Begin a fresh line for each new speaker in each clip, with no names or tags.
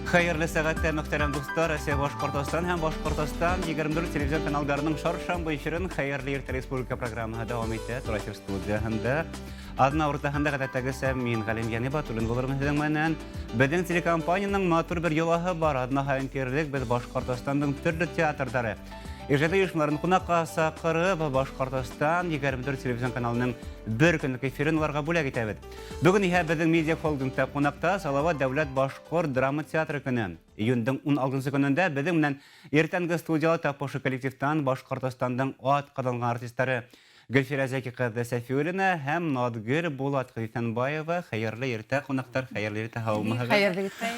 Хәйерле сәғәттә, мөхтәрәм дуҫтар, Россия Башҡортостан һәм Башҡортостан 24 телевизион каналдарының шаршамбы эфирын Хәйерле иртә республика программаһы дауам итә. Тура эфир студияһында аҙна уртаһында ғәҙәттәгесә мин Ғәлим Йәнибатуллин булырмын һеҙҙең менән. Беҙҙең телекомпанияның матур бер йолаһы бар. Аҙна һайын тиерлек беҙ Башҡортостандың төрлө театрҙары, ижади ойошмаларын ҡунаҡҡа саҡырып, Башҡортостан 24 телевизион каналының бер көнлөк эфирын уларға бүләк итәбеҙ. Бөгөн иһә беҙҙең медиа холдингта ҡунаҡта Салават дәүләт башҡорт драма театры көнө. Июндең 16 көнөндә беҙҙең менән иртәнге студияла тап ошо коллективтан Башҡортостандың ат ҡаҙанған артистары Гөлфирә Зәки ҡыҙы Сәфиуллина һәм Наҙгөл Булат ҡыҙы Иҫәнбаева. Хәйерле иртә, ҡунаҡтар, хәйерле иртә, һаумыһығыҙ.
Хәйерле иртә.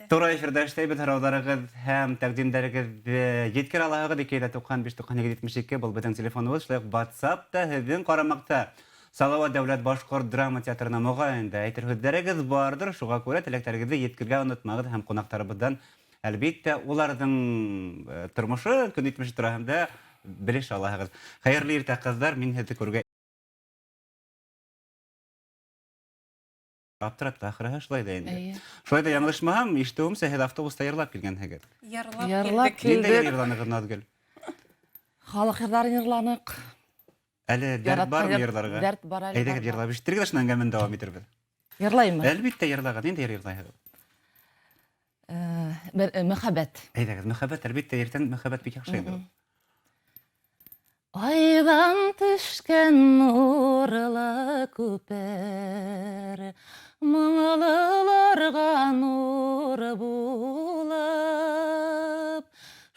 Тура эфирҙа эшләйбеҙ, һорауҙарығыҙ һәм тәҡдимдәрегеҙҙе еткерә алаһығыҙ. 295 98 72 был беҙҙең телефоныбыҙ, шулай уҡ WhatsApp та һеҙҙең ҡарамаҡта. Салават дәүләт башҡорт драма театрына моғайын да әйтер һүҙҙәрегеҙ барҙыр, шуға күрә теләктәрегеҙҙе еткергә онотмағыҙ һәм ҡунаҡтарыбыҙҙан, әлбиттә, уларҙың э, тормошо, көн итмеше тураһында белешә алаһығыҙ. Хәйерле иртә, ҡыҙҙар, мин һеҙҙе күргә аптыратты ахырыһы, шулай да инде.
Эйе.
Шулай да яңылышмаһам, ишетеүемсә, һеҙ автобуста йырлап килгәнһегеҙ.
Йырлап
Йырлап
килдек.
Ниндәй
килдек.
йыр йырланыгыҙ, Наҙгөл?
Халыҡ йырҙарын йырланыҡ.
Әле дәрт
Яратҡан
бармы
йыр-
йырларға?
Дәрт бар әле.
Әйҙәгеҙ
бар.
йырлап ишеттерегеҙ, шунан әңгәмәне дауам итербеҙ.
Йырлаймы?
Әлбиттә йырлағыҙ. Ниндәй йыр йырлайһығыҙ?
Э, бер, э, Мөхәббәт.
Әйҙәгеҙ, мөхәббәт, әлбиттә, иртән мөхәббәт бик яҡшы инде ул.
Айҙан төшкән нурлы күпер, Моңлоларға нур булып,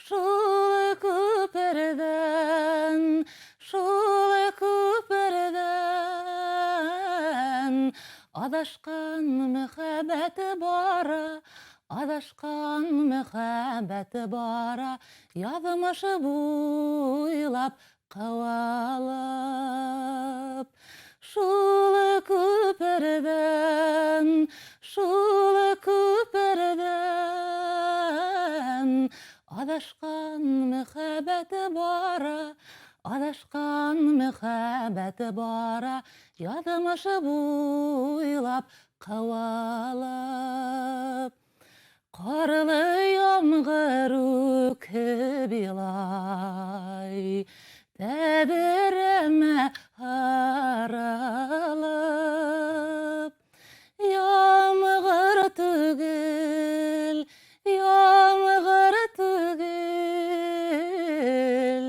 Шул күперҙән, шул күперҙән Аҙашҡан мөхәббәт бара, Аҙашҡан мөхәббәт бара, Яҙмыш буйлап ҡыуалап. Шул күперҙән, шул күперҙән Аҙашҡан мөхәббәт бара, Аҙашҡан мөхәббәт бара, Яҙмыш буйлап ҡыуалап. Ҡарлы ямғыр үкһеп илай, Тәҙрәмә һарылып. Ямғыр түгел, ямғыр түгел,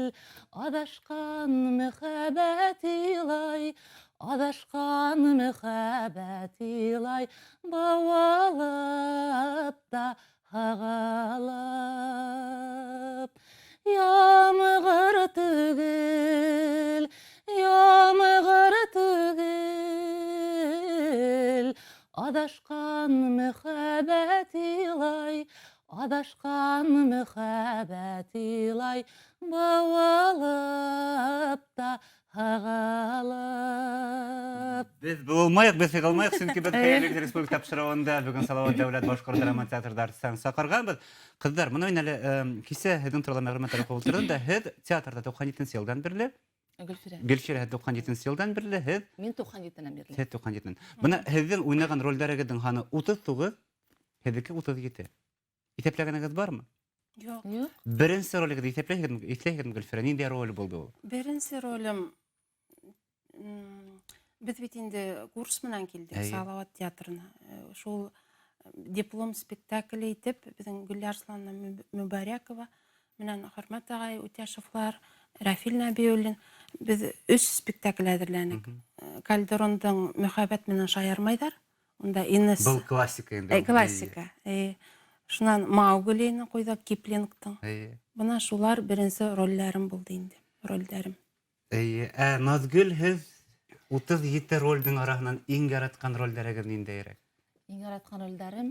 Аҙашҡан мөхәббәт илай, Аҙашҡан мөхәббәт илай, Быуалып та һағалап. Ямғыр түгел, ямғыр түгел, Аҙашҡан мөхәббәт илай, Аҙашҡан мөхәббәт илай, Быуалып та һағалап.
Беҙ булмайыҡ, беҙ сығалмайыҡ, сөнки беҙ Хәйерле иртә республика тапшырыуында бөгөн Салават дәүләт башҡорт драма театрында артистарын саҡырғанбыҙ. Ҡыҙҙар, бына мин әле кисә һеҙҙең турала мәғлүмәттәр уҡып ултырҙым да, һеҙ театрҙа 97 йылдан бирле,
Гөлфирә.
Гөлфирә, һеҙ 97 йылдан бирле, һеҙ
Мин 97-нән бирле.
Һеҙ 97-нән. Бына һеҙҙең уйнаған ролдәрегеҙҙең һаны 39, һеҙҙеке 37. Иҫәпләгәнегеҙ бармы?
Юҡ.
Юҡ.
Беренсе ролегеҙҙе иҫәпләйһегеҙме, иҫләйһегеҙме, Гөлфирә, ниндәй роль булды ул?
Беренсе ролем беҙ бит инде курс менән килдек Салават театрына. Шул диплом спектакле итеп беҙҙең Гөллә Арслановна Мөбәрәкова менән Хөрмәт ағай Үтәшевлар, Рәфил Нәбиуллин беҙ өс спектакль әҙерләнек. Кальдерондың Мөхәббәт менән шаярмайҙар. Унда Инес.
Был классика инде.
Классика. Шунан Мауглины ҡуйҙыҡ, Киплингтың. Бына шулар беренсе ролдәрем булды инде, ролдәрем.
Эйе, ә Наҙгөл, һеҙ 37 ролдең араһынан иң яратҡан ролдәрегеҙ ниндәйерәк?
Иң яратҡан ролдәрем?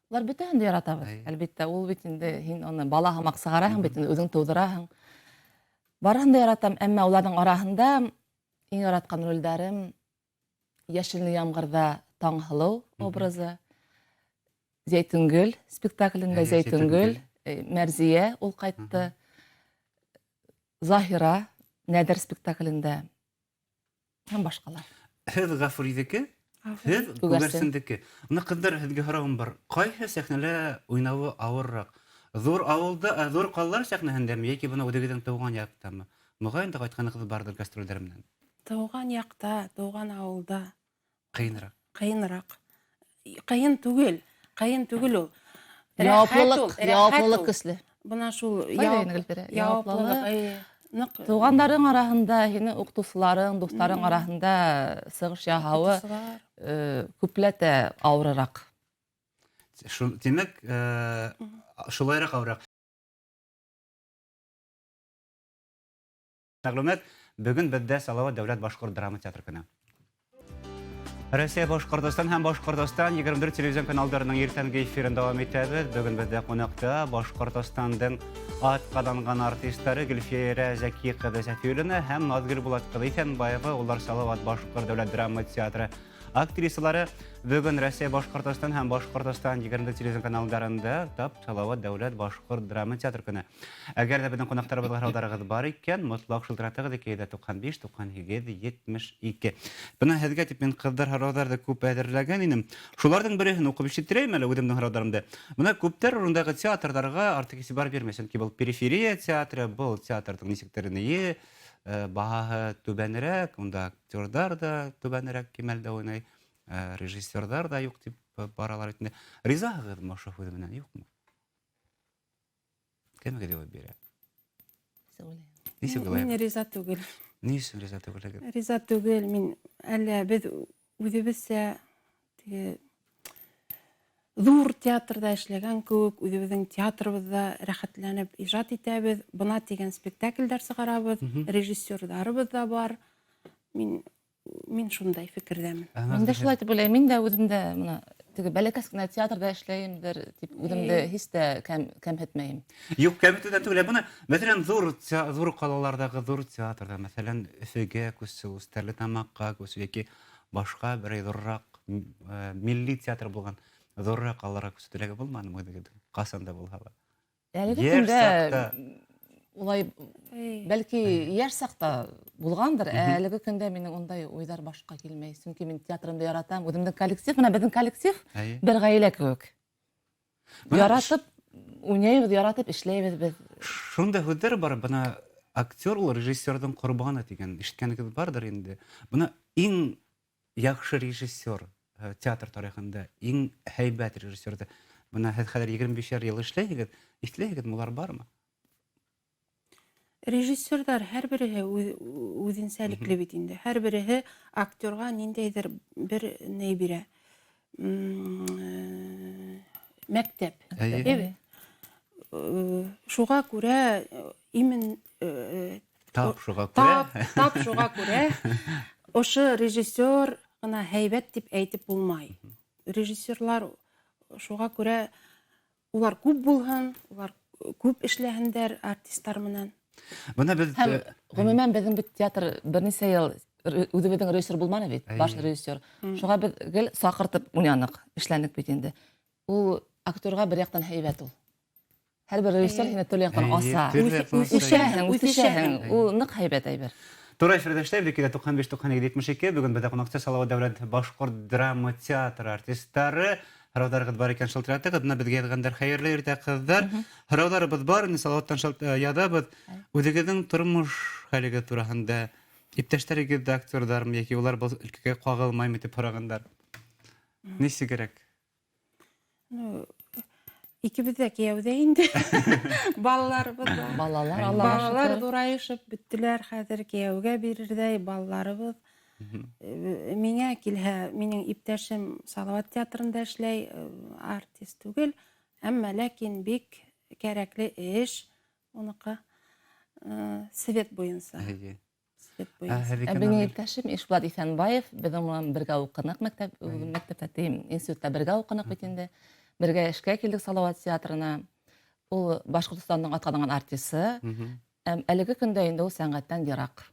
Улар бөтәһен дә яратабыҙ. Әлбиттә, ул бит инде һин уны бала һымаҡ сығараһың бит инде, үҙең тыуҙыраһың. Барыһын да яратам, әммә уларҙың араһында иң яратҡан ролдәрем Йәшенле ямғырҙа Таңһылыу образы, Зәйтүнгөл спектаклендә Зәйтүнгөл, Мәрзиә ул ҡайтты, Заһира Нәҙер спектаклендә һәм башҡалар.
Һеҙ Ғафуриҙеке? Һеҙ күгәрсендеке. Мына ҡыҙҙар, һеҙгә һорауым бар. Ҡайһы сәхнәлә уйнауы ауырыраҡ? Ҙур ауылда, ә, ҙур ҡалалар сәхнәһендәме йәки бына үҙегеҙҙең тыуған яҡтамы? Моғайын да ҡайтҡанығыҙ барҙыр гастролдәр менән.
Тыуған яҡта, тыуған ауылда.
Ҡыйыныраҡ.
Ҡыйыныраҡ. Ҡыйын түгел. Ҡыйын түгел ул.
Яуаплылыҡ, яуаплылыҡ көслө.
Бына шул яуаплылыҡ.
Ныҡ туғандарың араһында, һинең уҡытыусыларың, дуҫтарың араһында сығыш яһауы күпләтә ауырыраҡ.
Тимәк, шулайыраҡ ауырыраҡ. Мәғлүмәт, бөгөн беҙҙә Салауат дәүләт башҡорт драма театры көнө. Россия, Башҡортостан һәм Башҡортостан 24 телевизион каналдарының иртәнге эфирын дауам итәбеҙ. Бөгөн беҙҙә ҡунаҡта Башҡортостандың атҡаҙанған артистары Гөлфирә Зәки ҡыҙы Сәфиуллина һәм Наҙгөл Булат ҡыҙы Иҫәнбаева, улар Салауат башҡорт дәүләт драма театры актрисалары. Бөгөн Россия, Башҡортостан һәм Башҡортостан 24 телевизион каналдарында тап Салауат дәүләт башҡорт драма театры көнө. Әгәр ҙә беҙҙең ҡунаҡтарыбыҙға һорауҙарығыҙ бар икән, мотлаҡ шылтыратығыҙ 295 98 72. Бына һеҙгә тип мин ҡыҙҙар һорауҙарҙы күп әҙерләгән инем. Шуларҙың береһен уҡып ишеттерәйем әле үҙемдең һорауҙарымды. Бына күптәр урындағы театрҙарға артыҡ иғтибар бирмәй, сөнки был периферия театры, был театрҙың нисектер ние, баһаһы түбәнерәк, унда актерҙар да түбәнерәк кимәлдә уйнай, режиссерҙар да юҡ тип баралар инде. Ризаһығыҙмы ошо һүҙ менән, юҡмы? Кемгә яуап бирә? Нисек
уйлайһың? Мин риза түгел.
Ни өсөн риза түгелһегеҙ?
Риза түгел. Мин әллә беҙ үҙебеҙсә теге ҙур театрҙа эшләгән кеүек, үҙебеҙҙең театрыбыҙҙа рәхәтләнеп ижад итәбеҙ, бына тигән спектаклдәр сығарабыҙ, режиссерҙарыбыҙ ҙа бар. Мин шундай фекерҙәмен.
Мин дә шулай тип уйлайым. Мин дә үҙем дә бына теге бәләкәс кенә театрҙа эшләйемдер тип үҙемде һис тә кәмһетмәйем.
Юҡ, кәмһетеүҙән түгел. Бына, мәҫәлән, ҙур ҡалаларҙағы ҙур театрҙа, мәҫәлән, Өфөгә күсеү, Стәрлетамаҡҡа күсеү йәки башҡа берәй ҙурыраҡ милли театр булған ҙурыраҡ ҡалаларға күсеү теләге булманымы үҙегеҙҙең? Ҡасан да булһа ла.
Әлеге көндә улай, бәлки йәш саҡта булғандыр, ә әлеге көндә минең ундай уйҙар башҡа килмәй. Сөнки мин театрымды яратам, үҙемдең коллектив, бына беҙҙең коллектив бер ғаилә кеүек. Яратып уйнайбыҙ, яратып эшләйбеҙ беҙ.
Шундай һүҙҙәр бар, бына актер ул режиссерҙың ҡорбаны тигән ишеткәнегеҙ барҙыр инде. Бына иң яҡшы режиссер театр тарихында, иң һәйбәт режиссерҙы. Бына һеҙ хәҙер егерме бишәр йыл эшләйһегеҙ, иҫләйһегеҙме, улар бармы?
Режиссерҙар һәр береһе үҙенсәлекле бит инде. Һәр береһе актерға ниндәйҙер бер ни бирә. Мәктәп.
Әйе.
Шуға күрә имен,
Тап шуға күрә.
Тап шуға күрә ошо режиссер ғына һәйбәт тип әйтеп булмай. Режиссерлар шуға күрә улар күп булһын, улар күп эшләһендәр артисттар менән.
Бына беҙ,
Һәм ғөмүмән беҙҙең бит театр бер нисә йыл үҙебеҙҙең режиссер булманы бит, баш режиссер. Шуға беҙ гел саҡыртып уйнаныҡ, эшләнек бит инде. Ул актерға бер яҡтан һәйбәт ул. Һәр бер режиссер һине төрлө яҡтан аса.
Төрлө яҡтан аса.
Үҫешәһең, үҫешәһең. Ул ныҡ һәйбәт әйбер.
Тура эфирҙә эшләйбеҙ, ике йөҙ туҡһан биш, туҡһан һигеҙ, етмеш ике. Бөгөн беҙҙә ҡунаҡта Салауат дәүләт башҡорт драма театры артистары. Һорауҙарығыҙ бар икән, шылтыратығыҙ. Бына беҙгә яҙғандар: хәйерле иртә, ҡыҙҙар. Һорауҙарыбыҙ бар, инде Салауаттан яҙабыҙ. Үҙегеҙҙең тормош хәлегеҙ тураһында, иптәштәрегеҙ ҙә актерҙармы йәки улар был өлкәгә ҡағылмаймы тип һорағандар. Нисегерәк?
Икебеҙ ҙә кейәүҙә инде. Балаларыбыҙ бар.
Балалар, Аллаға
Балалар
шөкөр.
ҙурайышып бөттөләр, хәҙер кейәүгә бирерҙәй балаларыбыҙ. Миңә килһә, минең иптәшем Салауат театрында эшләй, артист түгел, әммә ләкин бик кәрәкле эш уныҡы, свет буйынса. Свет буйынса.
Һеҙҙеке
Ә минең
номер?
иптәшем Ишбулат Иҫәнбаев, беҙ уның менән бергә уҡыныҡ мәктәптә, тием, институтта бергә уҡыныҡ бит инде. Бергә эшкә килдек Салауат театрына. Ул Башҡортостандың атҡаҙанған артисы. Әлеге көндә инде ул сәнғәттән йыраҡ.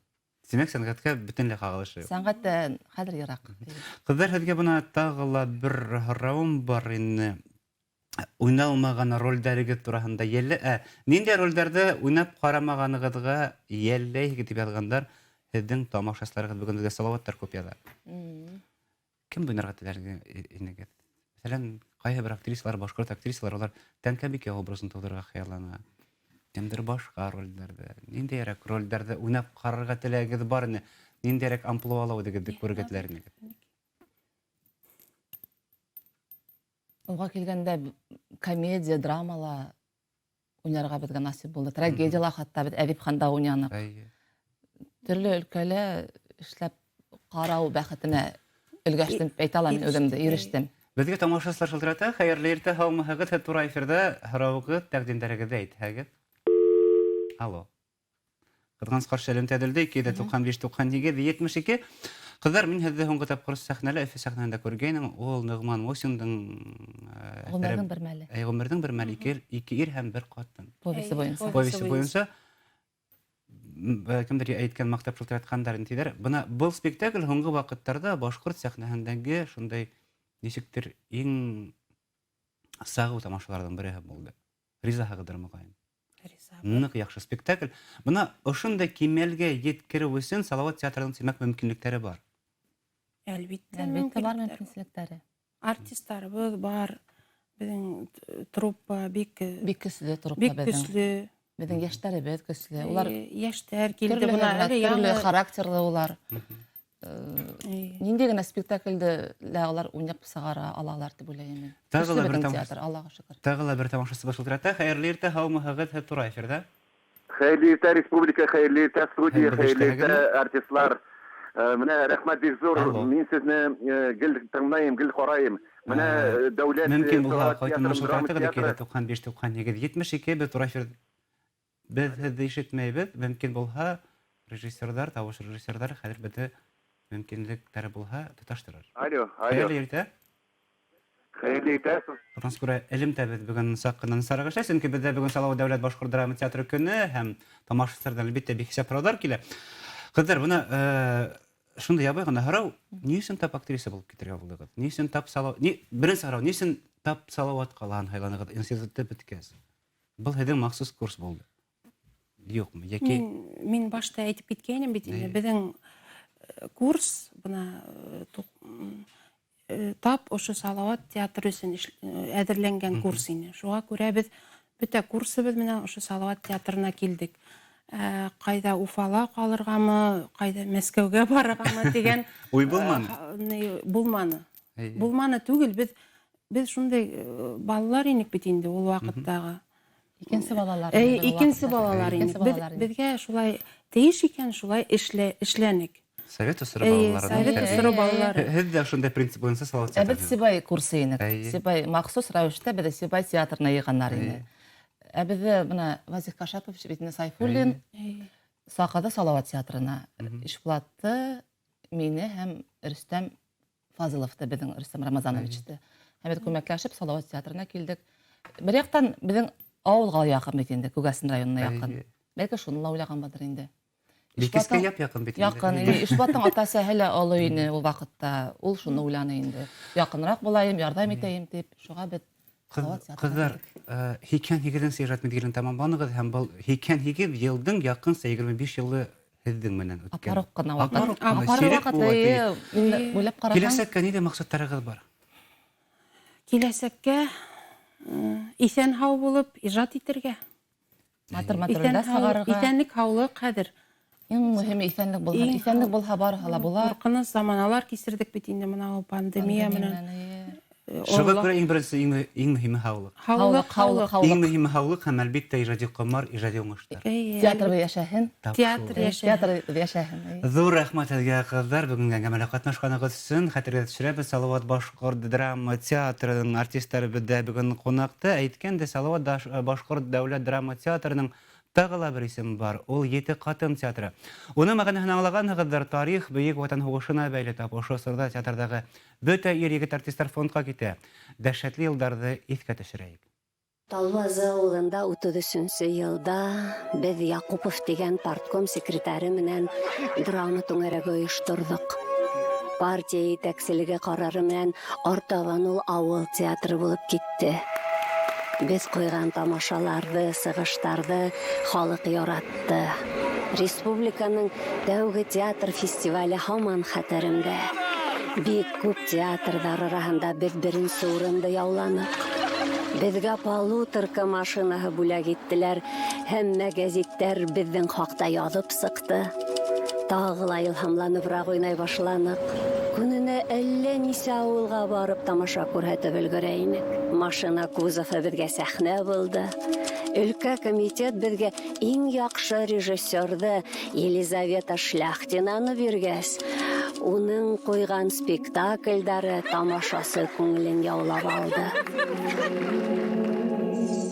Тимәк, сәнғәткә бөтөнләй ҡағылышы юҡ.
Сәнғәттән хәҙер йыраҡ.
Ҡыҙҙар, һеҙгә бына тағы ла бер һорауым бар инде. Уйналмаған ролдәрегеҙ тураһында ниндәй ролдәрҙе уйнап ҡарамағанығыҙға йәлләйһегеҙ тип яҙғандар. Һеҙҙең тамашасыларығыҙ бөгөн беҙгә Салауаттар күп яҙа. Кем уйнарға теләр инегеҙ? Мәҫәлән, ҡайһы бер актрисалар, башҡорт актрисалар, улар Тәңкәбикә образын тыуҙырырға хыяллана. Кемдер башҡа ролдәрҙе, ниндәйерәк ролдәрҙе уйнап ҡарарға теләгегеҙ бар ине? Ниндәйерәк амплуала үҙегеҙҙе күрергә теләр инегеҙ?
Уға килгәндә комедия, драмала уйнарға беҙгә насип булды. Трагедияла хатта беҙ Әҙип ханда уйнаныҡ. Төрлө өлкәлә эшләп ҡарау бәхетенә өлгәштем, әйтә алам мин үҙемде, ирештем.
Беҙгә тамашасылар шылтырата. Хәйерле иртә, һаумыһығыҙ, һеҙ тура эфирҙа, һорауығыҙ, тәҡдимдәрегеҙҙе әйтһәгеҙ. Алло. Ҡыҙғаныс ҡаршы элемтә өҙөлдө. 295 98 72. Ҡыҙҙар, мин һеҙҙе һуңғы тапҡыр сәхнәлә, Өфө сәхнәһендә күргәйнем. Ул Ноғман Мусиндың
Ғүмерҙең бер мәле.
Әй, ғүмерҙең бер мәле. Ике ир һәм бер ҡатын.
Повесі буйынса.
Повесі буйынса. Кемдер әйткән, маҡтап шылтыратҡандар тиҙәр. Бына был спектакль һуңғы ваҡыттарҙа башҡорт сәхнәһендәге шундай нисектер иң сағыу тамашаларҙың береһе булды. Ризаһығыҙҙыр, моғайын. Ныҡ яҡшы спектакль. Бына ошондай кимәлгә еткереү өсөн Салауат театрының, тимәк, мөмкинлектәре бар.
Әлбиттә,
Әлбиттә бар мөмкинлектәре.
Артистларыбыҙ бар. Беҙҙең труппа бик
бик көслө труппа
бик көслө.
Беҙҙең йәштәребеҙ көслө. Улар
йәштәр килде бына,
төрлө характерлы улар. Ниндәй генә спектаклде лә улар уйнап сығара алалар тип уйлайым мин.
Тағы ла бер
театр, Аллаға шөкөр.
Тағы ла бер тамашасы шылтырата. Хәйерле иртә, һаумыһығыҙ, һеҙ тура эфирҙа.
Хәйерле иртә, республика, хәйерле иртә, студия, хәйерле иртә, артистлар. Менә рәхмәт бик зур. Мин сезне гел тыңлайым, гел ҡарайым. Менә дәүләт
мөмкин булһа ҡайтынан шылтыратығыҙ 295 98 72. Беҙ тура эфир, беҙ һеҙҙе ишетмәйбеҙ. Мөмкин булһа режиссерҙар, тауыш режиссерҙар хәҙер беҙҙе мөмкинлектәре булһа тоташтырыр.
Алло, алло.
Хәйерле иртә.
Хәйерле иртә.
Шуңа күрә элемтәбеҙ бөгөн саҡ ҡына насарыраҡ эшләй, сөнки беҙҙә бөгөн Салауат дәүләт башҡорт драма театры көнө һәм тамашасыларҙан әлбиттә бихисап һорауҙар килә. Ҡыҙҙар, бына шундай ябай ғына һорау: ни өсөн тап актриса булып китергә булдығыҙ? Ни өсөн тап Салауат, ни беренсе һорау, ни өсөн тап Салауат ҡалаһын һайланығыҙ институтты бөткәс? Был һеҙҙең махсус курс булды. Юҡмы? Йәки
мин башта әйтеп киткәйнем бит инде, беҙҙең курс бына тап ошо Салауат театры өсөн әҙерләнгән курс ине. Шуға күрә беҙ бөтә курсыбыҙ менән ошо Салауат театрына килдек. Ҡайҙа Уфала ҡалырғамы, ҡайҙа Мәскәүгә барырғамы тигән
уй булманы.
Булманы. Булманы түгел, беҙ шундай балалар инек бит инде ул ваҡыттағы.
Икенсе балалар.
Икенсе балалар инек. Беҙгә шулай тейеш икән, шулай эшләнек.
Совет осоро балалары.
Совет осоро балалары.
Һеҙ ҙә шундай принцип буйынса Салауат театры.
Ә беҙ Сибай курсы инек. Сибай махсус рәүештә беҙҙе Сибай театрына йыйғандар ине. Ә беҙҙе бына Вазих Кашапов, бит Сайфуллин саҡырҙы Салауат театрына. Ишбулатты, мине һәм Рөстәм Фазыловты, беҙҙең Рөстәм Рамазановичты. Һәм беҙ күмәкләшеп Салауат театрына килдек. Бер яҡтан беҙҙең ауылға яҡын бит инде, Күгәсен районына яҡын. Бәлки шуны ла уйлағанбыҙҙыр инде.
Бикескә яп яҡын бит инде.
Яҡын. Ишбулаттың атасы әле оло ине ул ваҡытта. Ул шуны уйланы инде. Яҡынраҡ булайым, ярҙам итәйем тип. Шуға беҙ
Ҡыҙҙар, 88-нсе ижад миҙгелен тамамланығыҙ һәм был 88 йылдың яҡынса 25 йылы һеҙҙең менән үткән.
Апаруҡ ҡына ваҡыт. Апаруҡ ваҡыт, уйлап ҡараһаң.
Киләсәккә ниндәй маҡсаттарығыҙ бар?
Киләсәккә иҫән һау булып ижад итергә.
Матур-матур ролдәр сығарырға.
Иҫәнлек, һаулыҡ хәҙер.
Иң мөһиме иҫәнлек булһа. Иҫәнлек булһа барыһы ла була.
Ҡурҡыныс заманалар кисерҙек бит инде бына ул пандемия менән.
Шуға күрә иң беренсе, иң мөһиме һаулыҡ.
Һаулыҡ, һаулыҡ,
һаулыҡ. Иң мөһиме һаулыҡ һәм әлбиттә ижади ҡомар, ижади уңыштар.
Театр йәшәһен.
Театр йәшәһен.
Театр йәшәһен.
Ҙур рәхмәт һеҙгә, ҡыҙҙар, бөгөнгө әңгәмәлә ҡатнашҡанығыҙ өсөн. Хәтергә төшөрәбеҙ, Салауат башҡорт драма театрының артистары беҙҙә бөгөн ҡунаҡта. Әйткәндә, Салауат башҡорт дәүләт драма театрының тағы ла бер исем бар. Ул Ете ҡатын театры. Уның мәғәнәһен аңлағанһығыҙҙыр, тарих Бөйөк Ватан һуғышына бәйле. Тап ошо осорҙа театрҙағы бөтә ир-егет артистар фронтҡа китә. Дәһшәтле йылдарҙы иҫкә төшөрәйек.
Талбазы ауылында 33-нсе йылда беҙ Яҡупов тигән партком секретары менән драма түңәрәге ойошторҙоҡ. Партия етәкселеге ҡарары менән артабан ул ауыл театры булып китте. Беҙ ҡуйған тамашаларҙы, сығыштарҙы халыҡ яратты. Республиканың тәүге театр фестивале һаман хәтеремдә. Бик күп театрҙар араһында беҙ беренсе урынды яуланыҡ. Беҙгә полуторка машинаһы бүләк иттеләр, һәммә гәзиттәр беҙҙең хаҡта яҙып сыҡты. Тағы ла илһамланыбыраҡ уйнай башланыҡ. Көнөнә әллә нисә ауылға барып тамаша күрһәтеп өлгөрә инек. Машина кузовы беҙгә сәхнә булды. Өлкә комитет беҙгә иң яҡшы режиссерҙы Елизавета Шляхтинаны биргәс, уның ҡуйған спектаклдәре тамашасы күңелен яулап алды.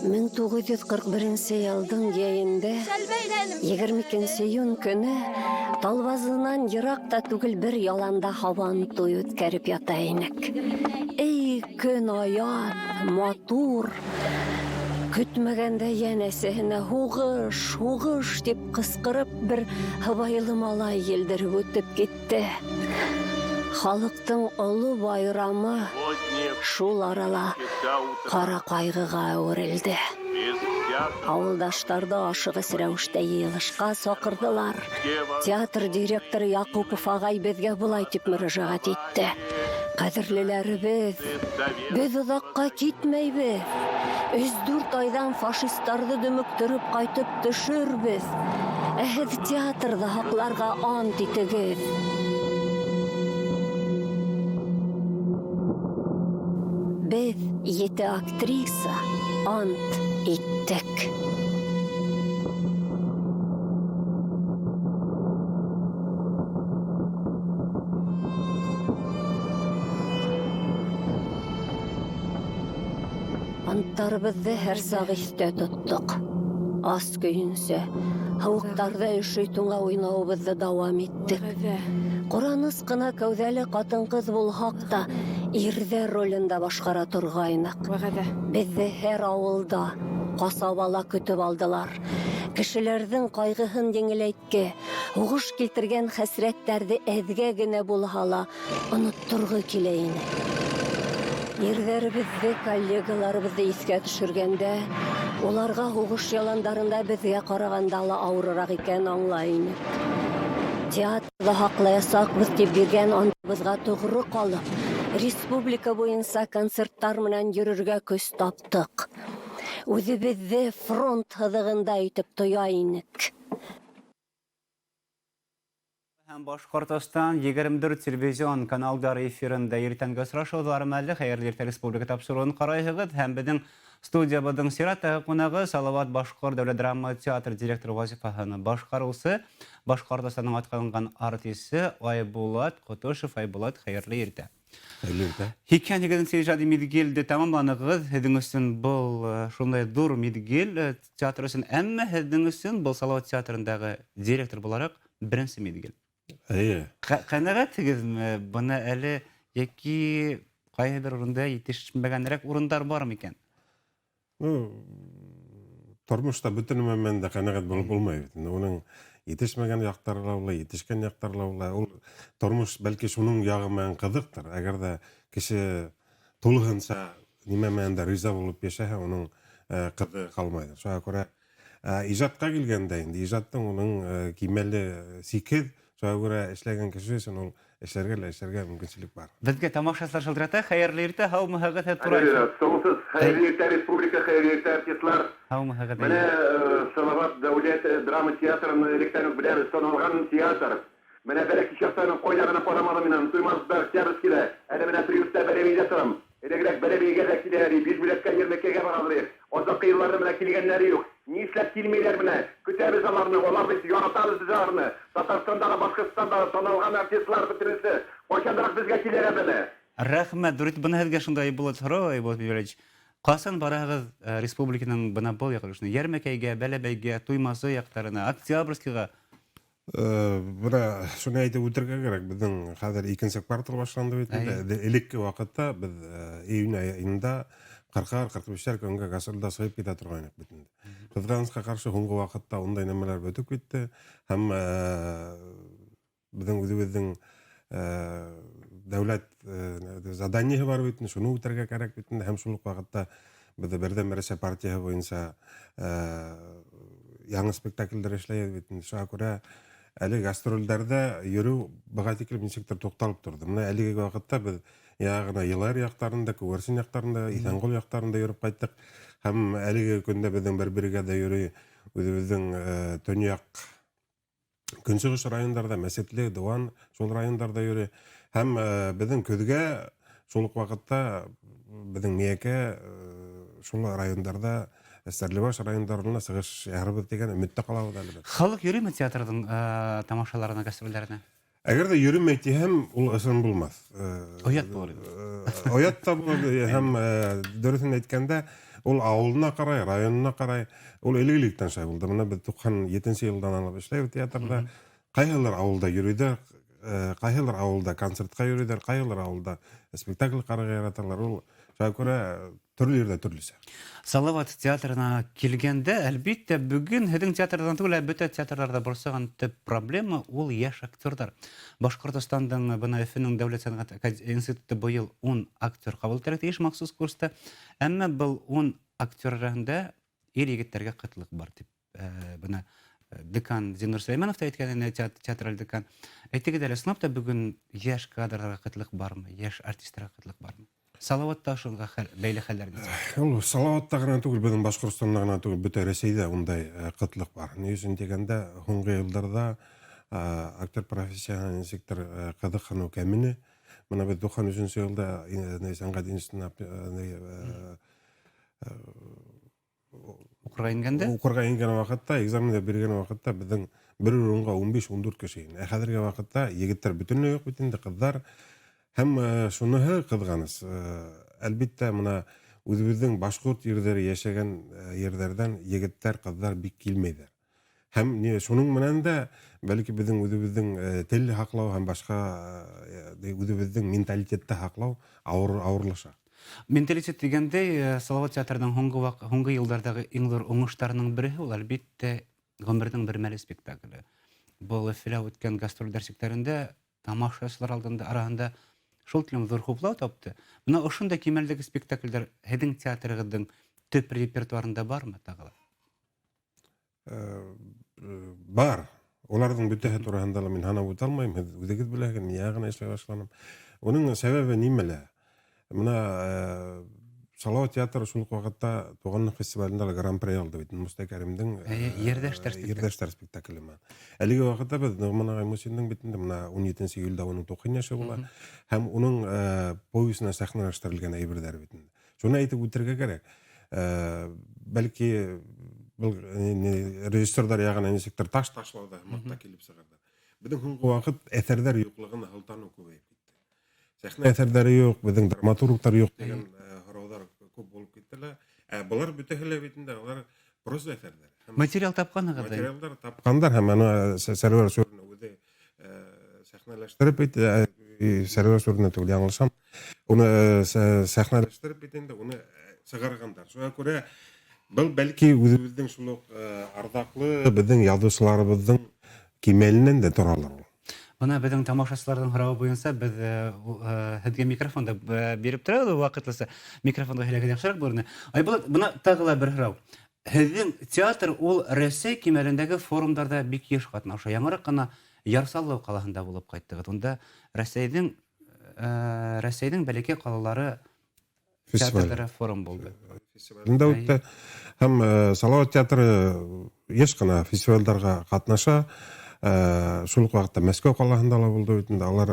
1941 йылдың йәйендә 22 июнь көнө Талбазынан йыраҡ та түгел бер яланда һабан туй үткәреп ята инек. Эй, көн аяҙ, матур. Көтмәгәндә йәнәсәһенә һуғыш, һуғыш тип ҡысҡырып бер һыбайлы малай елдереп үтеп китте. Халыҡтың оло байрамы шул арала ҡара ҡайғыға әүерелде. Ауылдаштарҙы ашығыс рәүештә йыйылышҡа саҡырҙылар. Театр директоры Яҡупов ағай беҙгә былай тип мөрәжәғәт итте. Ҡәҙерлеләребеҙ, беҙ оҙаҡҡа китмәйбеҙ. Өс-дүрт айҙан фашистарҙы дөмөктөрөп ҡайтып төшөрбөҙ. Ә һеҙ театрҙы һаҡларға ант итегеҙ. Беҙ, ете актриса, ант иттек. Анттарыбыҙҙы һәр саҡ иҫтә тоттоҡ. Ас көйөнсә, һыуыҡтарҙа өшөй туңа уйнауыбыҙҙы дауам иттек. Ҡораныс ҡына кәүҙәле ҡатын-ҡыҙ булһаҡ та, ирҙәр ролен дә башҡара торғайныҡ. Беҙҙе һәр ауылда, ҡасабала көтөп алдылар. Кешеләрҙең ҡайғыһын еңеләйтке, һуғыш килтергән хәсрәттәрҙе әҙгә генә булһа ла онотторғо килә ине. Ирҙәребеҙҙе, коллегаларыбыҙҙы иҫкә төшөргәндә, уларға һуғыш яландарында беҙгә ҡарағанда ла ауырыраҡ икәнен аңлай инек. Театрҙы һаҡлаясаҡбыҙ тип биргән антыбыҙға тоғро ҡалып, республика буйынса концерттар менән йөрөргә көс таптыҡ. Үҙебеҙҙе фронт һыҙығында итеп тоя инек.
Һәм Башҡортостан 24 телевизион каналдары эфирында иртәнге осрашыуҙар мәле. Хәйерле иртә республика тапшырыуын ҡарайһығыҙ. Һәм беҙҙең студиябыҙҙың сираттағы ҡунағы Салават Башҡорт дәүләт драма театры директоры вазифаһын башҡарыусы, Башҡортостандың атҡаҙанған артисы Айбулат Ҡотошов. Айбулат, хәйерле иртә.
Хәйерле иртә.
88-нсе ижади миҙгелде тамамланығыҙ. Һеҙҙең өсөн был шундай ҙур миҙгел театр өсөн, әммә һеҙҙең өсөн был Салават театрындағы директор булараҡ беренсе миҙгел.
Эйе.
Ҡәнәғәтһегеҙме бына әле, йәки ҡайһы бер урында етешмәгәнерәк урындар бар микән?
Ну, тормошта бөтә нәмә менән дә ҡәнәғәт булып булмай бит. Уның етешмәгән яҡтары ла була, етешкән яҡтары ла була. Ул тормош бәлки шуның яғы менән ҡыҙыҡтыр. Әгәр ҙә кеше тулыһынса нимә менән дә риза булып йәшәһә, уның ҡыҙығы ҡалмайҙыр. Шуға күрә ижадҡа килгәндә инде ижадтың уның кимәле сикһеҙ. Шуға күрә эшләгән кеше өсөн ул эшләргә лә эшләргә мөмкинселек бар.
Беҙгә тамашасылар шылтырата. Хәйерле иртә, һаумыһығыҙ, һеҙ тура
Хәйерле иртә, һаумыһығыҙ. Хәйерле иртә, республика, хәйерле иртә, артистлар.
Һаумыһығыҙ.
Менә Салават дәүләт драма театрын электән үк беләбеҙ, танылған театр. Менә бәләкәй чактан ук кайда гына карамадым мин аны, Туймазыда, Октябрьскийда, әле менә приютта Бәләбәйҙә торам. Элегерәк Бәләбәйгә лә килә әле, Бишбүләккә, Йәрмәкәгә барабыҙ әле. Аҙаҡҡы йылларҙа менә килгәндәре юҡ. Ни эшләп килмәйҙәр менә? Көтәбеҙ аларны, алар бит яратабыҙ беҙ аларны. Татарстандағы, Башҡортостандағы танылған артистлар бөтөнөһө ҡайсандыраҡ беҙгә килер әле.
Рәхмәт, Дүрит, бына һеҙгә шундай Айбулат һорау, Айбулат Биберевич. Ҡасан бараһығыҙ республиканың бына был яҡ өлөшөнә? Йәрмәкәйгә, Бәләбәйгә, Туймазы яҡтарына, Октябрьскийға?
Бына шуны әйтеп үтергә кәрәк, беҙҙең хәҙер икенсе квартал башланды бит инде. Элекке ваҡытта беҙ июнь айында ҡырҡар, ҡырҡ бишәр көнгә гастролдә сығып китә торғайныҡ бит инде. Ҡыҙғанысҡа ҡаршы һуңғы ваҡытта ундай нәмәләр бөтөп китте. Һәм беҙҙең үҙебеҙҙең дәүләт заданиеһы бар бит инде, шуны үтәргә кәрәк бит инде. Һәм шул уҡ ваҡытта беҙ Берҙәм Рәсәй партияһы буйынса яңы спектаклдәр эшләйбеҙ бит инде. Шуға күрә Әле гастрольдәрҙә йөрөү быға тиклем нисектер туҡталып торҙо. Менә әлеге ваҡытта беҙ яңы ғына Йылайыр яҡтарында, Күгәрсен яҡтарында, Иҫәнғол яҡтарында йөрөп ҡайттыҡ. Һәм әлеге көндә беҙҙең бер бригада йөрөй үҙебеҙҙең төньяҡ көнсығыш райондарҙа, Мәсетле, Дыуан шул райондарҙа йөрөй. Һәм беҙҙең көҙгә шул уҡ ваҡытта беҙҙең Миәкә шул райондарҙа, Стәрлебаш райондарына сығыш яһарбыҙ тигән өмөттә ҡалабыҙ әле беҙ.
Халыҡ йөрөймө театрҙың тамашаларына, гастролдәренә?
Әгәр ҙә йөрөмәй тиһәм, ул ысын булмаҫ.
Оят булыр инде.
Оят та булыр, һәм дөрөҫөн әйткәндә, ул ауылына ҡарай, районына ҡарай, ул элек-электән шулай булды. Бына беҙ 97 йылдан алып эшләйбеҙ театрҙа. Ҡайһылыр ауылда йөрөйҙәр, ҡайһылыр ауылда концертҡа йөрөйҙәр, ҡайһылыр ауылда спектакль ҡарарға яраталар. Ул шуға күрә төрлө ерҙә төрлөсә.
Салават театрына килгәндә, әлбиттә, бөгөн һеҙҙең театрҙан түгел, ә бөтә театрҙарҙа борсоған төп проблема ул йәш актерҙар. Башҡортостандың, бына Өфөнөң дәүләт сәнғәт институты быйыл 10 актер ҡабул итергә тейеш махсус курста. Әммә был 10 актер араһында ир егеттәргә ҡытлыҡ бар тип, бына декан Зиннур Сөләймәнов та әйткән ине, театраль декан. Әйтегеҙ әле, ысынлап та бөгөн йәш кадрҙарға ҡытлыҡ бармы, йәш артистарға ҡытлыҡ бармы? Салаватта ошоға бәйле хәлдәр нисек?
Ул Салаватта ғына түгел, беҙҙең Башҡортостанда ғына түгел, бөтә Рәсәйҙә ундай ҡытлыҡ бар. Ни өсөн тигәндә, һуңғы йылдарҙа актер профессияһына нисектер ҡыҙыҡһыныу кәмене. Бына беҙ туҡһан өсөнсө йылда сәнғәт институтына
Уҡырға ингәндә?
Уҡырға ингән ваҡытта, экзамендар биргән ваҡытта беҙҙең бер урынға ун биш, ун дүрт кеше ине. Ә хәҙерге ваҡытта егеттәр бөтөнләй юҡ бит инде, ҡыҙҙар. Һәм шуныһы ҡыҙғаныс. Әлбиттә, бына үҙебеҙҙең башҡорт ерҙәре йәшәгән ерҙәрҙән егеттәр, ҡыҙҙар бик килмәйҙәр. Һәм шуның менән дә бәлки беҙҙең үҙебеҙҙең тел һаҡлау һәм башҡа үҙебеҙҙең менталитетты һаҡлау ауырлаша.
Менталитет тигәндәй, Салават театрының һуңғы йылдарҙағы иң ҙур уңыштарының береһе ул, әлбиттә, Ғүмерҙең бер мәле спектакле. Был Өфөлә үткән гастроль дәрсектәрендә тамашасылар алдында араһында шул тиклем ҙур хуплау тапты. Бына ошондай кимәлдәге спектаклдәр һеҙҙең театрығыҙҙың төп репертуарында бармы тағы ла?
Бар. Уларҙың бөтәһе тураһында ла мин һанап үтә алмайым. Һеҙ үҙегеҙ беләһегеҙ, мин яңы ғына эшләй башланым. Уның сәбәбе нимәлә? Бына Салават театры шул уҡ ваҡытта Туғанлыҡ фестивалендә лә гран-при алды бит. Мостай Кәримдең,
Әйе, Ерҙәштәр спектакле.
Ерҙәштәр спектакле менән. Әлеге ваҡытта беҙ Ноғман ағай Мусиндың бит инде бына ун етенсе июлдә уның туҡһан йәше була. Һәм уның повесына сәхнәләштерелгән әйберҙәр бит инде. Шуны әйтеп үтергә кәрәк. Бәлки был режиссерҙар яғына нисектер таш ташлауҙа һымаҡта килеп сығарҙы. Беҙҙең һуңғы ваҡыт әҫәрҙәр юҡлығына һылтаныу күбәйеп китте. Сәхнә әҫәрҙәре юҡ, беҙҙең драматургтар юҡ тигән һорауҙар күп булып китте лә. Былар бөтәһе лә бит инде, улар проза әҫәрҙәре. Һәм
Материал тапҡанһығыҙ да.
Материалдар тапҡандар һәм ана Сәрвәр Сүрина үҙе сәхнәләштереп бит Сәрвәр Сүрина түгел, яңылышам. Уны сәхнәләштереп бит инде, уны сығарғандар. Шуға күрә был бәлки үҙебеҙҙең шул уҡ арҙаҡлы беҙҙең яҙыусыларыбыҙҙың кимәленән дә торалыр ул.
Бына беҙҙең тамашасыларҙың һорауы буйынса беҙ һеҙгә микрофон да биреп торабыҙ ваҡытлыса. Микрофонға һөйләгән яҡшыраҡ булыр ине. Айбулат, бына тағы ла бер һорау. Һеҙҙең театр ул Рәсәй кимәлендәге форумдарҙа бик йыш ҡатнаша. Яңыраҡ ҡына Яр Саллы ҡалаһында булып ҡайттығыҙ. Унда Рәсәйҙең бәләкәй ҡалалары
Фестиваль.
театрҙары форум булды.
Фестивалендә үтте. Һәм Салават театры йыш ҡына фестивалдарға ҡатнаша. Шул уҡ ваҡытта Мәскәү ҡалаһында ла булды бит инде. Алар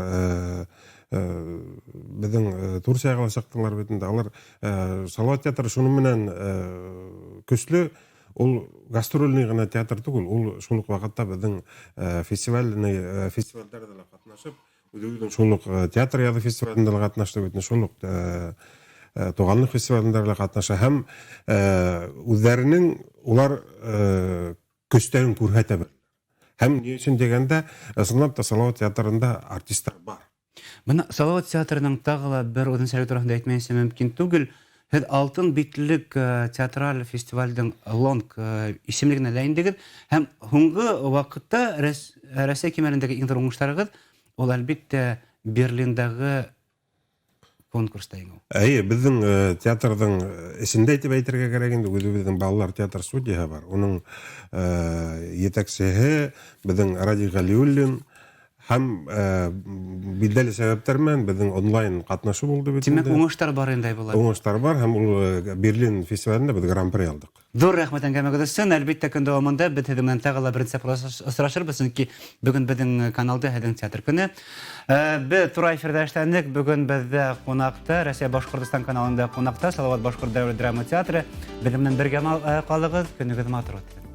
беҙҙең Турцияға ла сыҡтылар бит инде. Алар Салават театры шуның менән көслө. Ул гастрольный ғына театр түгел, ул шул уҡ ваҡытта беҙҙең фестивалдәрҙә лә ҡатнашып, үҙебеҙҙең шул уҡ театр яҙы фестивалендә лә ҡатнашты бит инде, шул уҡ Туғанлыҡ фестивалендә лә ҡатнаша һәм үҙҙәренең улар көстәрен күрһәтә беләләр. Һәм ни өсөн тигәндә, ысынлап та Салават театрында артисттар бар.
Бына Салават театрының тағы ла бер үҙенсәлеге тураһында әйтмәйенсә мөмкин түгел. Һеҙ Алтын битлек театраль фестивалдең лонг исемлегенә лә индегеҙ. Һәм һуңғы ваҡытта Рәсәй кимәлендәге иң ҙур уңыштарығыҙ ул, әлбиттә, Берлиндағы Конкурста еңеү.
Әйе, беҙҙең театрҙың эсендә итеп әйтергә кәрәк инде, үҙебеҙҙең балалар театр студияһы бар. Уның етәксеһе беҙҙең Радий Ғәлиуллин һәм билдәле сәбәптәр менән беҙҙең онлайн ҡатнашыу булды бит.
Тимәк, уңыштар бар инде, Айбулат.
Уңыштар бар һәм ул Берлин фестивалендә беҙ гран-при алдыҡ.
Ҙур рәхмәт әңгәмәгеҙ өсөн. Әлбиттә, көн дауамында беҙ һеҙҙең менән тағы ла беренсе тапҡыр осрашырбыҙ, сөнки бөгөн беҙҙең каналда һеҙҙең театр көнө. Беҙ тура эфирҙа эшләнек. Бөгөн беҙҙә ҡунаҡта, Рәсәй Башҡортостан каналында ҡунаҡта Салауат Башҡорт дәүләт драма театры. Беҙҙең менән бергә ҡалығыҙ, көнөгөҙ матур үтһен.